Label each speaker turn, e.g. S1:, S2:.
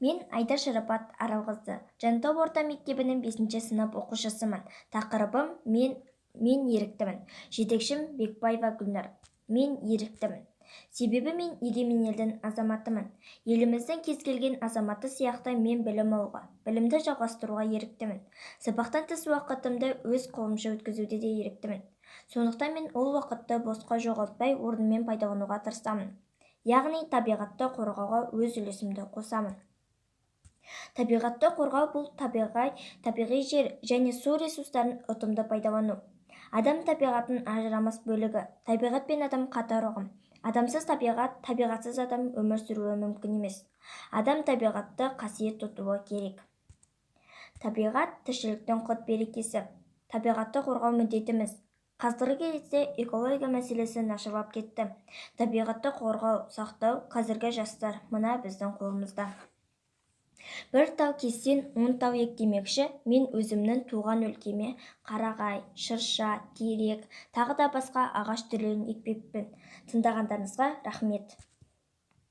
S1: Мен Айда Шарапат Аралқызы, Жанатау орта мектебінің бесінші сынып оқушысымын. Тақырыбым: Мен еріктімін. Жетекшім Бекбаева Гүлнар. Мен еріктімін. Себебі мен егемен елдің азаматымын. Еліміздің кез келген азаматы сияқты мен білім алуға, білімді жалғастыруға еріктімін. Сабақтан тыс уақытымды өз қолымша өткізуде де еріктімін. Сондықтан мен ол уақытты босқа жоғалтпай, орнымен пайдалануға тырысамын. Яғни табиғатты қорғауға өз үлесімді қосамын. Табиғатты қорғау – бұл табиғи жер және су ресурстарын ұтымды пайдалану. Адам – табиғаттың ажырамас бөлігі. Табиғат пен адам – қатар ұғым. Адамсыз табиғат, табиғатсыз адам өмір сүруі мүмкін емес. Адам табиғатты қасиет тұтуы керек. Табиғат – тіршіліктің құт берекесі. Табиғатты қорғау – міндетіміз. Қазіргі кезде экология мәселесі нашарлап кетті. Табиғатты қорғау, сақтау қазіргі жастар, мына біздің қолымызда. Бір тал кессең, 10 тал ек демекші, мен өзімнің туған өлкеме қарағай, шырша, терек, тағы да басқа ағаш түрлерін екпекпін. Тыңдағандарыңызға рахмет.